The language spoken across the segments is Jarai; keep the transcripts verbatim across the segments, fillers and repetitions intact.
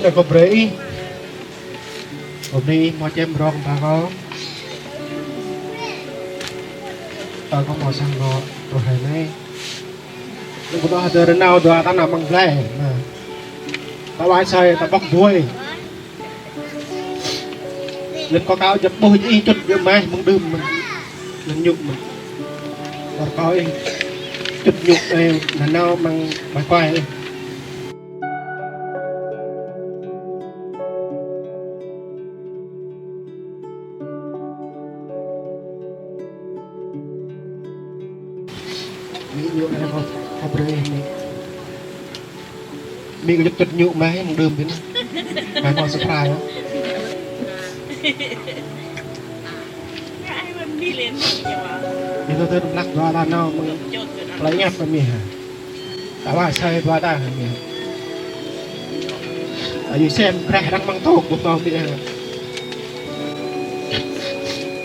Kâo brơi ih. Kâo brơi ih hmâo čem rong ta kâo. Ta kâo hmâo sang anŏ tơlơi anai. Anŭn kâo hơdơr nao dua ta nao mơ̆ng glai. Anai. Ta wai sai ta bŏk buai. Anŭn kâo kâo djăp ƀuh ih čut ñu mah mơ̆ng đưm mơ̆n. Anŭn ñu mơ̆n. Kâo kâo ih čut ñu, ơ, nao mơ̆ng bai kuai. Mĭ ñu ai kâo, kâo brơi mĭ. Mĭ kâo čut ñu mah mơ̆ng đưm ƀing. Mah kâo surprise. Mĭ tơ tơ mlăk dua ta nao mơ̆ng tơlơi ñăp kơ mĭ ha. Ta wai sai dua ta mĭ. Ayu sem brah răng mơ̆ng tŏk ƀu kâo mĭ ha.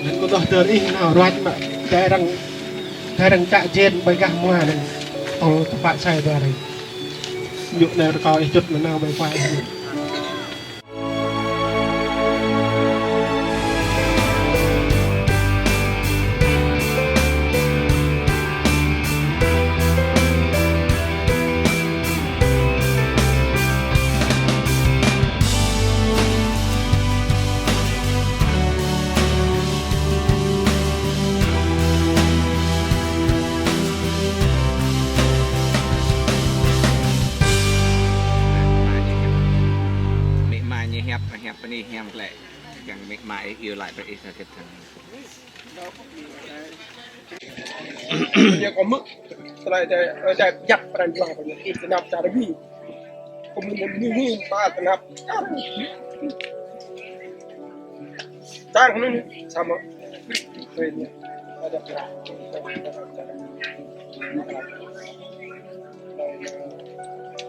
Anŭn kâo tơl ih nao ruăt mă. Tơ răng, tơ răng čă jên ƀơi gah mua anŭn. Tơl tơpă sai dua răng. Ñu anai rơkâo ih čut mơ̆n nao ƀơi kuai. Mĭ ama ñu hiăp, hiăp bơni hiam klĕ. Kiăng mĭ ama ih iâu laĭ brơi ih kơ gĕt thăng. Ñu kâo mơ̆, tơlơi tơ, tơ, tơ, jăk pran jua kâo ñu, ih tơnap čar ƀing. Kâo mơ̆ ñu, ñu, ñu, pa tơnap. Tang anŭn, samơ̆. Brơi ñu. Ada pran.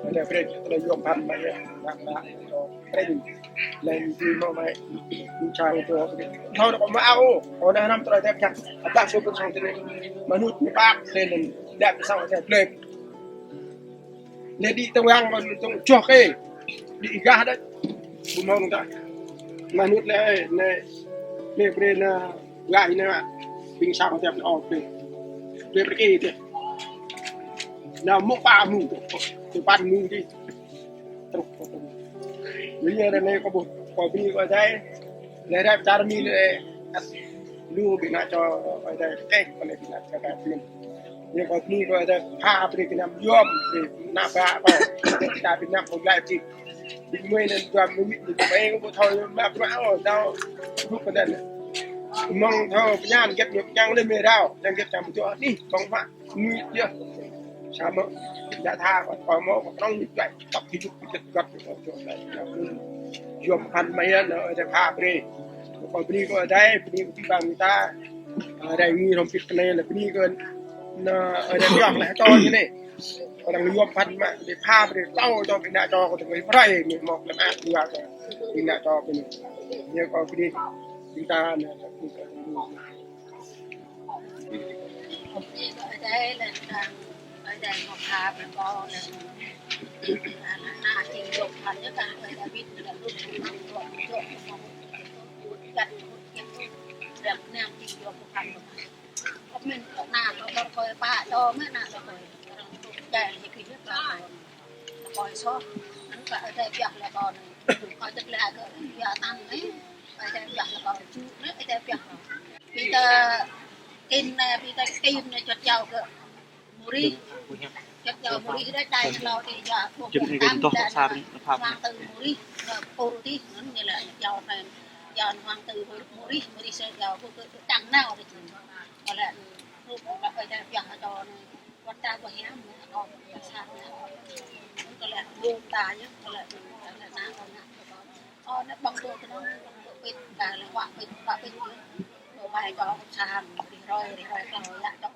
Ada brơi, tơlơi yôm phan mă ñu. Nă, nă. Brơi. Laih anŭn tui mơ̆ mă, ñu čang tui hŏk. Thâo nă kâo mă ao, kâo nă hrăm tơlơi tep čang. Ablah sô pơt sang tơlơi. Mơnuih ñu pap, laih anŭn đăp sang tơlơi. Laih đĭ tơwang kâo tơ̆ng čoh kê. Đĭ gah đôč. Ƀu mơ̆ng ta. Mơnuih laih, laih, laih brơi nă, gah anai mă. Ƀing sang tep nă ôh brơi. Brơi brơi kê tê. Nă mơ̆ pa mơ̆ng tê. Tê pan mơ̆ng tê. Truh kơ tơ̆ng. Laih anŭn anai kâo ƀuh, kâo bơni kơ Ơi Adai. Laih rap čar Mi lĕ, ăt lu ƀing ană čô Ơi Adai kĕ, kơ lĕ ƀing ană čô Ơi Adai pơmĭn. Anai kâo bơni kơ Ơi Adai, pha brơi gơnam yôm, brơi ană bă kâo. Kita ƀing ană kâo glăi ƀing. Ƀing mơi anŭn dua mơmĭ, ƀing mơi kâo ƀu thâo mă bruă ôh, dao rup kơ anŭn. Mơ̆ng thâo pơñan, gĕt ñu pơñan lĕ mơi rao, dang gĕt čăm tuă anih, ƀơ̆ng mă. Mui yơh. Samơ̆, yă tha, kâo mơ̆, kâo kơnơ̆ng ñu čuai, tŏk hơjŭk, hơjŭk, găt, kâo čuai, yôm phan mă yơh, nă, Ơi Adai pha brơi. Kâo bơni kơ Ơi Adai, bơni kơ abih bang ta. Ơi Adai ngui hrŏm hơbĭt kơ anai, lĕ bơni kơ, nă, Ơi Adai pioh lĕ čô ñu anai. Kâo arăng yôm phan mă, Ơi Adai pha brơi, tơlơi čô ƀing ană čô kâo tơngui brơi, mơi mơ̆ lăm ăt dua kơ ƀing ană čô kâo anai. Ñu kâo bơni, ƀing ta, nă, Ơi Adai lĕ, Ơi Adai ngă pha brơi kâo lĕ. Ană čing dŏ phan ñu ta, Ơi Adai ƀĭt lĕ, lu lu lu lu lu. Kâo mĭn kơ ană kâo, kâo kơ pă kâo mơ̆ ană kâo. Kâo lĕ kơ yua kâo. Kâo soh, anŭn kơ Ơi Adai pioh lĕ kâo anai. Kâo čơk lĕ kơ yua tan anai. Ơi Adai pioh lĕ kâo, ču anai, Ơi Adai pioh kâo. Ƀing ta kin anai, ƀing ta kin anai čơt jao kơ Muri. Čơt jao Muri đôč đai čơt lâo đĭ jao ƀuh ƀuh tam lĕ anŭn. Hoàng tử Muri, ơ, pô tih, anŭn ñu lĕ jao anai, jao hoàng tử Muri, Muri sĕ jao ƀuh kơ čang nao đôč. Kâo lĕ, rup kâo lĕ Ơi Adai pioh kâo anai. Wăt ta ƀuh hiam, kâo ƀuh sa anai. Kâo lĕ ƀuh ta yơh, kâo lĕ ƀuh ta lĕ ană kâo ană. Ơ, anai ƀơ̆ng dŏ kơnơ̆ng, ƀơ̆ng dŏ pĭt, ta lĕ wă pĭt, wă pĭt yơh. Kâo ƀai kâo sa hăng, rĭm hrơi, rĭm hrơi kâo yă čŏk